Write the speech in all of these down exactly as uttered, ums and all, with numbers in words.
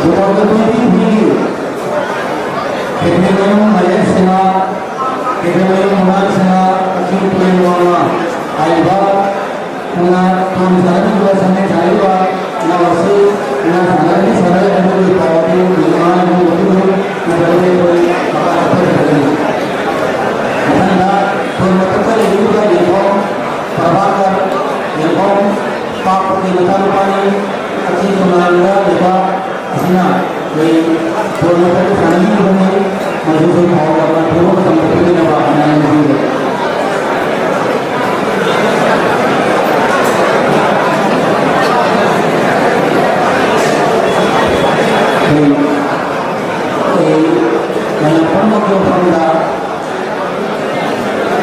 Two thousand twenty ꯊ꯭ꯔꯤꯒꯤ category ꯃꯌꯦꯛꯁꯤꯡꯅ, category ꯃꯉꯥꯁꯤꯅ ꯀꯛꯆꯤꯡ ꯇꯨꯔꯦꯜ ꯋꯥꯡꯃ ꯍꯥꯏꯔꯤꯕ ꯃꯨꯛꯅꯥ ꯇꯣꯟ ꯁꯥꯟꯅꯔꯤꯕ, ꯁꯃꯦꯟ ꯁꯥꯟꯅꯔꯤꯕ ꯏꯅꯥꯎ ꯑꯁꯤ ꯃꯨꯛꯅꯥ ꯁꯥꯟꯅꯔꯅꯤ, ꯁꯥꯟꯅꯔꯣꯏ ꯍꯥꯏꯕꯒꯤ ꯄꯥꯎ ꯑꯗꯨ ꯅꯨꯃꯤꯠ ꯃꯉꯥꯅꯤ ꯃꯅꯨꯡꯗ ꯄꯤꯕꯤꯌꯨ, ꯅꯠꯇ꯭ꯔꯕꯗꯤ ꯑꯩꯈꯣꯏ ꯃꯈꯥ ꯆꯠꯊꯕ ꯌꯥꯒꯅꯤ꯫ ꯃꯊꯪꯗ ꯇꯣꯟ ꯃꯊꯛꯇ ꯂꯩꯕꯤꯔꯤꯕ ꯌꯦꯡꯐꯝ ꯄ꯭ꯔꯚꯥꯀꯔ, ꯌꯦꯡꯐꯝ ꯄꯥꯛꯄꯒꯤ ꯃꯆꯥꯅꯨꯄꯥꯅꯤ꯫ ꯀꯛꯆꯤꯡ ꯈꯨꯡꯒꯪꯗ ꯂꯩꯕ ꯑꯁꯤꯅ ꯑꯩꯈꯣꯏ ꯕꯣꯜ ꯃꯁꯛ ꯁꯥꯟꯅꯅꯤꯡꯂꯤꯕꯅꯤ꯫ ꯃꯗꯨꯁꯨ ꯐꯥꯎꯔꯕ ꯊꯕꯛ ꯃꯇꯝꯗ ꯄꯤꯅꯕ ꯍꯥꯏꯅ ꯍꯥꯏꯖꯔꯤ꯫ ꯑꯩꯈꯣꯏ, ꯑꯩꯈꯣꯏ ꯃꯌꯥꯝ ꯄꯨꯝꯅꯃꯛꯀꯤ ꯃꯐꯝꯗ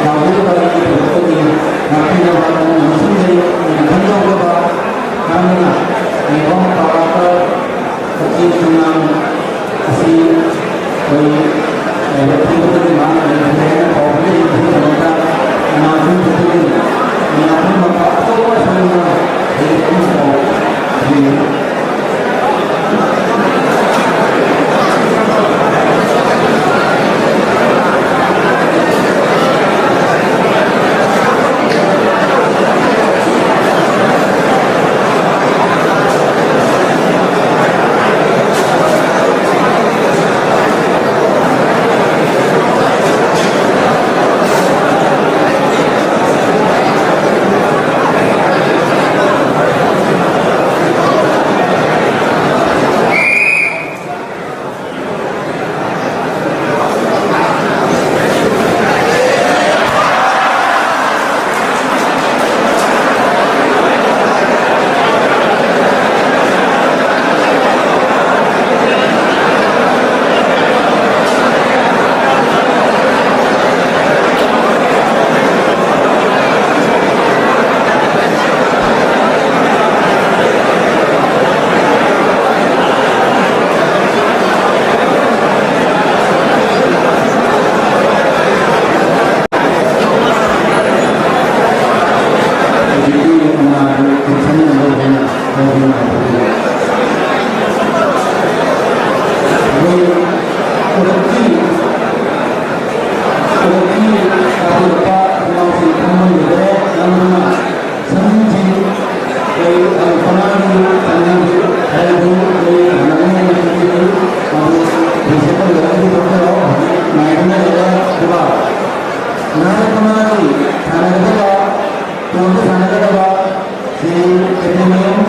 ꯌꯥꯎꯕꯤꯔꯤꯕ ꯑꯩꯒꯤ ꯄꯨꯂꯞꯇꯨꯒꯤ ꯉꯥꯛꯄꯤꯅꯕ ꯅꯣꯡꯃ ꯃꯁꯤꯡꯖꯩ꯫ ꯑꯩꯅ ꯈꯪꯖꯍꯧꯗꯕ ꯃꯔꯝꯅ ꯌꯦꯡꯐꯝ ꯄ꯭ꯔꯚꯥꯀꯔ ꯀꯛꯆꯤꯡ ꯈꯨꯡꯒꯪ ꯑꯁꯤ ꯑꯩꯈꯣꯏ ꯂꯥꯏꯕꯛ ꯊꯤꯕꯗꯒꯤ ꯃꯥꯅ ꯂꯩꯈꯤꯗ꯭ꯔꯦ ꯍꯥꯏꯅ ꯄꯥꯎ ꯄꯤꯔꯛꯏꯕꯁꯤꯒꯤꯗꯃꯛꯇ ꯃꯅꯥ ꯄꯨꯝꯕꯗꯒꯤ ꯃꯅꯥ ꯄꯨꯝꯕ ꯑꯆꯧꯕ ꯑꯁꯣꯏꯕ ꯂꯩꯔꯦ ꯍꯥꯏꯅ ꯄꯥꯎ ꯄꯤꯔꯤ꯫ ꯀꯥꯈꯠꯂꯛꯄ ꯏꯅꯥꯎꯁꯤꯡ ꯐꯝꯍꯟꯕꯤꯈ꯭ꯔꯦ꯫ ꯅꯝꯗꯨꯅ ꯁꯪꯒꯤꯠꯁꯤꯡ ꯀꯩ, ꯑ, ꯀꯃꯥꯏꯅ ꯇꯧꯅꯤ? ꯍꯥꯏꯕꯗꯤ ꯑꯩꯈꯣꯏ ꯁꯥꯟꯅꯃꯤꯟꯅꯕ ꯃꯤꯁꯤꯡ ꯑꯗꯨ ꯄ꯭ꯔꯤꯟꯁꯤꯄꯜ ꯂꯣꯏꯅꯕꯤ ꯇꯧꯕꯤꯔꯣ꯫ ꯉꯥꯏꯗꯨꯅ ꯂꯩꯔꯦ꯫ ꯑꯗꯨꯒ ꯅꯍꯥꯛ ꯀꯃꯥꯏꯅ ꯁꯥꯟꯅꯒꯗꯕ, ꯇꯣꯝꯕ ꯁꯥꯟꯅꯒꯗꯕ ꯁꯤ ꯀꯦꯞꯇꯦꯟ ꯃꯌꯨꯝ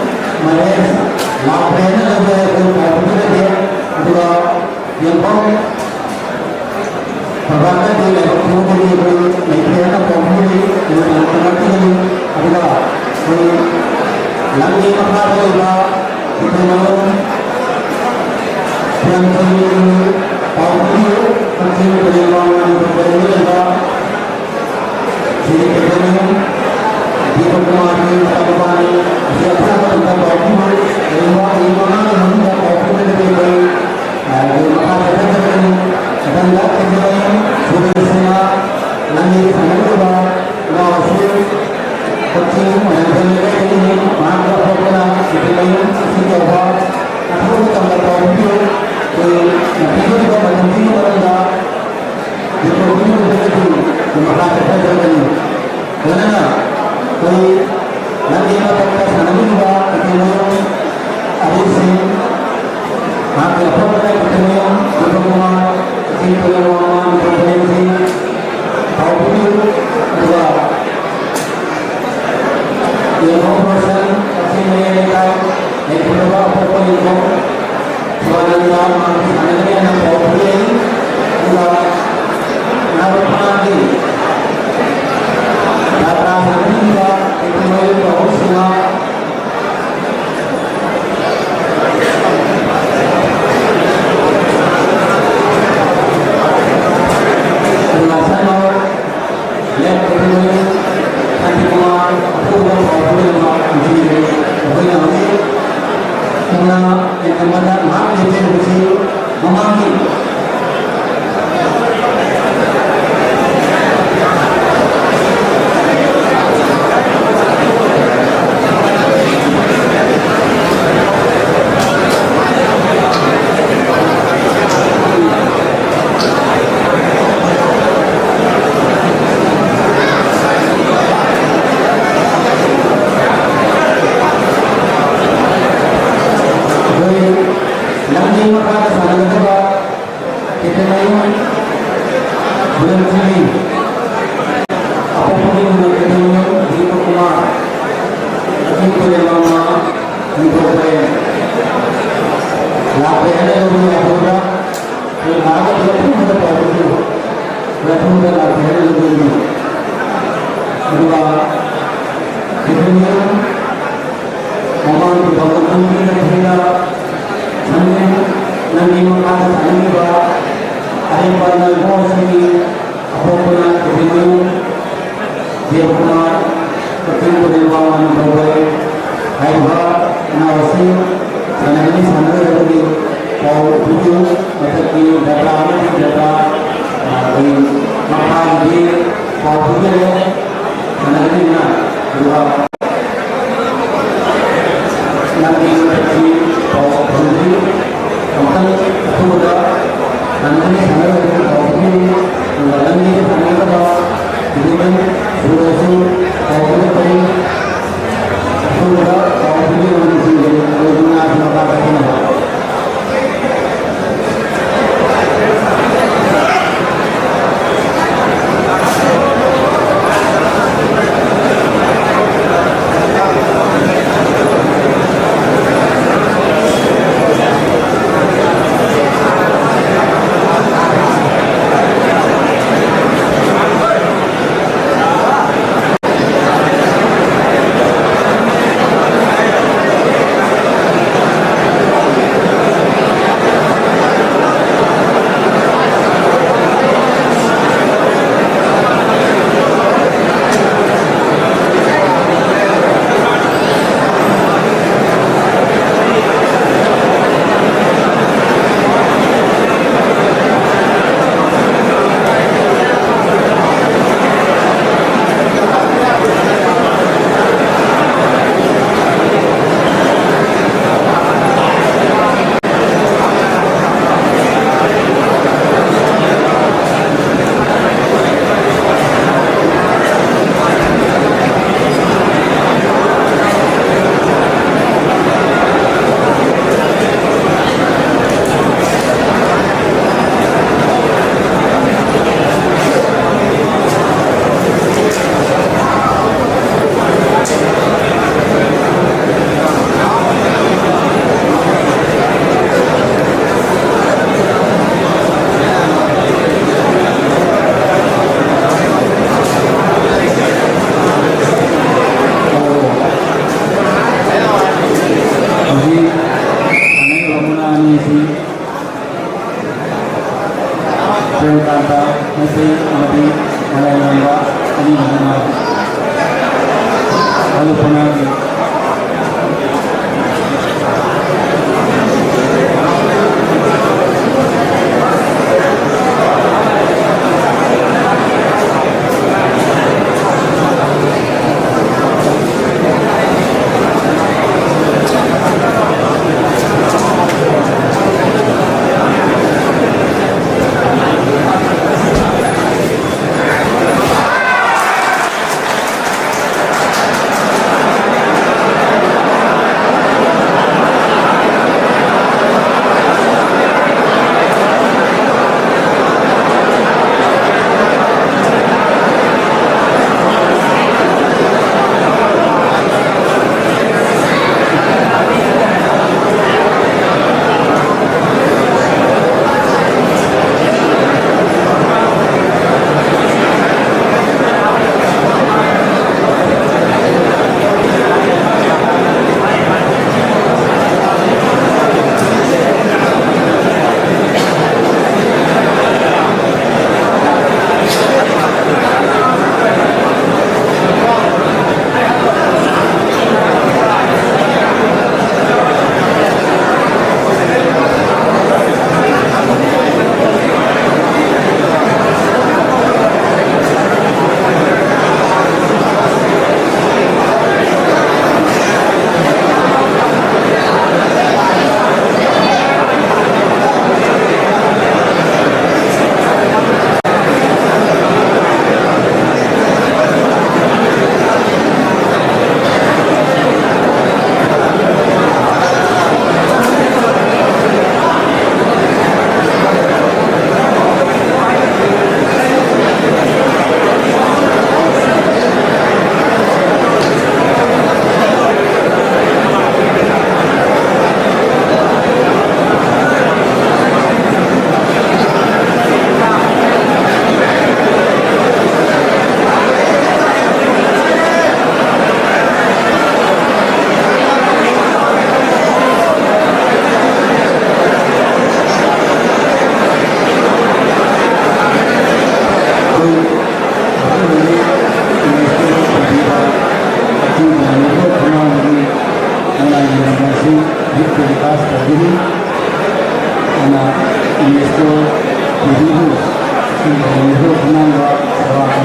ꯃꯍꯦꯁ ꯂꯥꯛꯈ꯭ꯔꯦꯅ ꯂꯧꯖꯩ꯫ ꯑꯩꯈꯣꯏ ꯄꯥꯎ ꯄꯤꯖꯔꯒꯦ꯫ ꯑꯗꯨꯒ ꯌꯦꯡꯐꯝ ꯄ꯭ꯔꯣꯒ꯭ꯔꯥꯝꯗꯗꯤ ꯂꯥꯏꯕꯛ ꯊꯤꯕꯗꯒꯤ ꯑꯩꯈꯣꯏ ꯂꯩꯇ꯭ꯔꯦ ꯍꯥꯏꯅ ꯄꯥꯎ ꯄꯤꯔꯤ꯫ ꯑꯗꯨꯒ ꯂꯥꯏꯕꯛ ꯊꯤꯕꯗꯒꯤ ꯑꯗꯨꯒ ꯑꯩꯈꯣꯏ ꯂꯝꯒꯤ ꯃꯈꯥꯗ ꯂꯩꯕ ꯀꯦꯞꯇꯦꯟ ꯃꯌꯨꯝ ꯐꯤꯌꯥꯟꯊꯣꯏ ꯄꯥꯎ ꯄꯤꯕꯤꯌꯨ꯫ ꯀꯛꯆꯤꯡ ꯇꯨꯔꯦꯜ ꯋꯥꯡꯃ ꯅꯤꯡꯊꯧ ꯄꯔꯦꯡꯗ ꯂꯩꯕ ꯁꯤꯗꯤ ꯀꯩꯗꯧꯅꯤ? ꯗꯤꯄꯛ ꯀꯨꯃꯥꯔꯒꯤ ꯃꯇꯝ ꯄꯥꯅꯤ꯫ ꯑꯁꯤ ꯑꯊꯨꯕ ꯃꯇꯝꯗ ꯄꯥꯎ ꯄꯤꯕ, ꯀꯔꯤꯒꯨꯝꯕ ꯃꯤꯅꯤꯠ ꯃꯉꯥꯒꯤ ꯃꯅꯨꯡꯗ ꯄꯥꯎ ꯄꯤꯕꯗꯗꯤ ꯑꯩꯈꯣꯏ, ꯑ, ꯑꯩꯈꯣꯏ ꯃꯈꯥ ꯆꯠꯊꯖꯔꯛꯀꯅꯤ꯫ ꯃꯊꯪꯗ ꯀꯩꯗꯧꯅꯤ? ꯁꯨꯔꯦꯁ ꯁꯤꯡꯍ, ꯅꯪꯒꯤ ꯁꯥꯟꯅꯒꯗꯕ ꯏꯅꯥꯎ ꯑꯁꯤ ꯀꯛꯆꯤꯡ ꯃꯌꯥꯝ ꯂꯩꯀꯥꯏꯗꯒꯤꯅꯤ꯫ ꯃꯍꯥꯛꯀꯤ ꯑꯐꯕꯅ ꯁꯤꯗꯤ ꯃꯌꯨꯝ ꯑꯁꯤ ꯌꯧꯕ ꯑꯊꯨꯕ ꯃꯇꯝꯗ ꯄꯥꯎ ꯄꯤꯕꯤꯌꯨ꯫ ꯑꯩꯈꯣꯏ ꯄꯤꯕꯤꯔꯤꯕ ꯃꯇꯝꯁꯤꯒꯤ ꯃꯅꯨꯡꯗ ꯂꯣꯏꯅꯅ ꯑꯩꯈꯣꯏ ꯂꯝꯒꯤ ꯃꯊꯛꯇ ꯁꯥꯟꯅꯕꯤꯔꯤꯕ ꯀꯩꯊꯦꯜꯃꯌꯨꯝ ꯑꯔꯤꯁꯤꯡ, ꯃꯍꯥꯛꯀꯤ ꯑꯐꯕ ꯀꯩꯊꯦꯜꯃꯌꯨꯝ ꯁꯨꯕꯀꯨꯃꯥꯔ, ꯀꯛꯆꯤꯡ ꯇꯨꯔꯦꯜ ꯋꯥꯡꯃ ꯅꯤꯡꯊꯧ ꯄꯔꯦꯡꯁꯤꯡ ꯐꯥꯎꯕꯤꯌꯨ꯫ ꯑꯗꯨꯒ ꯌꯦꯡꯐꯝ ꯄꯔꯁꯟ, ꯀꯛꯆꯤꯡ ꯃꯌꯥꯏ ꯂꯩꯀꯥꯏ, ꯂꯩꯈꯤꯗꯕ ꯑꯄꯣꯛꯄ ꯌꯦꯡꯐꯝ ꯁꯤꯕꯥꯅꯟꯗ ꯃꯍꯥꯛꯀꯤ ꯁꯥꯟꯅꯒꯅꯤ ꯍꯥꯏꯅ ꯄꯥꯎ ꯄꯤꯔꯛꯏ꯫ ꯑꯗꯨꯒ ꯅꯥꯔꯣꯛ ꯃꯅꯥꯛꯀꯤ ꯖꯥꯇ꯭ꯔꯥ ꯁꯥꯟꯅꯃꯤꯟꯅꯕ ꯀꯩꯊꯦꯜꯃꯌꯨꯝ ꯄꯥꯕꯨꯡꯁꯤꯡꯅ ꯑꯄꯣꯛꯄꯒꯤ ꯅꯨꯃꯤꯠꯇ ꯗꯤꯄꯛ ꯀꯨꯃꯥꯔ, ꯑꯊꯤꯡꯕ ꯂꯩꯕꯥꯛꯅ ꯅꯤꯡꯊꯧ ꯄꯔꯦꯡ ꯂꯥꯛꯄ ꯍꯥꯏꯅ ꯂꯧꯕ ꯌꯥꯗꯕꯗ, ꯑꯩꯈꯣꯏ ꯂꯥꯛꯑꯒ ꯄꯨꯂꯞ ꯄꯨꯟꯕꯗ ꯄꯥꯎ ꯄꯤꯕꯤꯌꯨ꯫ ꯄꯨꯂꯞ ꯄꯨꯟꯕꯗ ꯂꯥꯛꯄ ꯍꯥꯏꯅ ꯂꯧꯕꯤꯌꯨ꯫ ꯑꯗꯨꯒ ꯁꯤꯐꯥꯏ ꯃꯌꯥꯝ ꯃꯃꯥꯡꯒꯤ ꯊꯧꯔꯝ ꯂꯝꯕꯤꯗ ꯊꯦꯡꯅ ꯁꯟꯃꯤ ꯂꯝꯕꯤ ꯃꯈꯥꯗ ꯁꯥꯟꯅꯔꯤꯕ ꯑꯔꯦꯝꯕ ꯅꯣꯏꯕꯣꯁꯤꯡꯒꯤ ꯑꯄꯣꯛꯄꯅ ꯏꯕꯦꯝꯃ ꯗꯦꯕꯀꯨꯃꯥꯔ, ꯀꯛꯆꯤꯡ ꯇꯨꯔꯦꯜ ꯋꯥꯡꯃ ꯅꯤꯡꯊꯧ ꯄꯔꯦꯡ ꯍꯥꯏꯔꯤꯕ ꯅꯍꯥ ꯑꯁꯤ ꯁꯥꯟꯅꯒꯅꯤ ꯁꯥꯟꯅꯔꯣꯏ ꯍꯥꯏꯕꯒꯤ ꯄꯥꯎ ꯄꯤꯕꯤꯌꯨ꯫ ꯃꯊꯛꯀꯤ ꯗꯇꯥ ꯑꯃꯗꯤ ꯗꯇꯥ, ꯑ, ꯑꯩꯈꯣꯏ ꯃꯈꯥꯒꯤꯗꯤ ꯄꯥꯎ ꯄꯤꯕꯤꯔꯦ꯫ ꯁꯥꯟꯅꯒꯅꯤꯅ ꯑꯗꯨꯒ ꯅꯪꯒꯤ ꯃꯊꯛꯀꯤ ꯄꯥꯎ ꯐꯪꯗ꯭ꯔꯤ꯫ ꯑꯃꯨꯛꯇꯪ ꯑꯊꯨꯕꯗ ꯁꯥꯟꯅꯒꯅꯤ ꯁꯥꯟꯅꯔꯣꯏ ꯍꯥꯏꯕꯒꯤ ꯄꯥꯎ ꯄꯤꯕꯤꯌꯨ꯫ ꯑꯗꯨꯒ ꯂꯝꯕꯤꯗ ꯐꯪꯒꯗꯕ ꯗꯤꯂꯤꯚꯔꯤ ꯁꯨꯔꯁꯨ ꯄꯥꯎ ꯄꯤꯔꯛꯄꯅꯤ꯫ ꯑꯊꯨꯕꯗ ꯄꯥꯎ ꯄꯤꯕꯤꯔꯛꯄꯁꯤꯡꯁꯦ ꯑꯩꯈꯣꯏ ꯉꯥꯁꯤ ꯃꯈꯥ ꯆꯠꯊꯅꯕ꯫ ꯑꯃꯗꯤ ꯃꯌꯥꯝ ꯌꯥꯝꯕ ꯑꯅꯤꯅ ꯍꯧꯅ ꯀꯥꯡꯂꯨꯞ ꯃꯉꯥꯒꯤ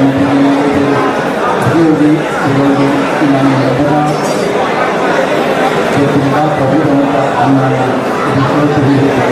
ꯍꯧꯖꯤꯛ ꯍꯧꯖꯤꯛ ꯐꯤꯔꯣꯜꯒꯤ ꯏꯃꯥꯟꯅꯕꯗ ꯀꯦꯇꯤꯟꯗ ꯇꯧꯕꯤꯗꯃꯛꯇ ꯑꯅꯥꯅ ꯔꯤꯐꯔ ꯇꯧꯕꯤꯔꯛꯄ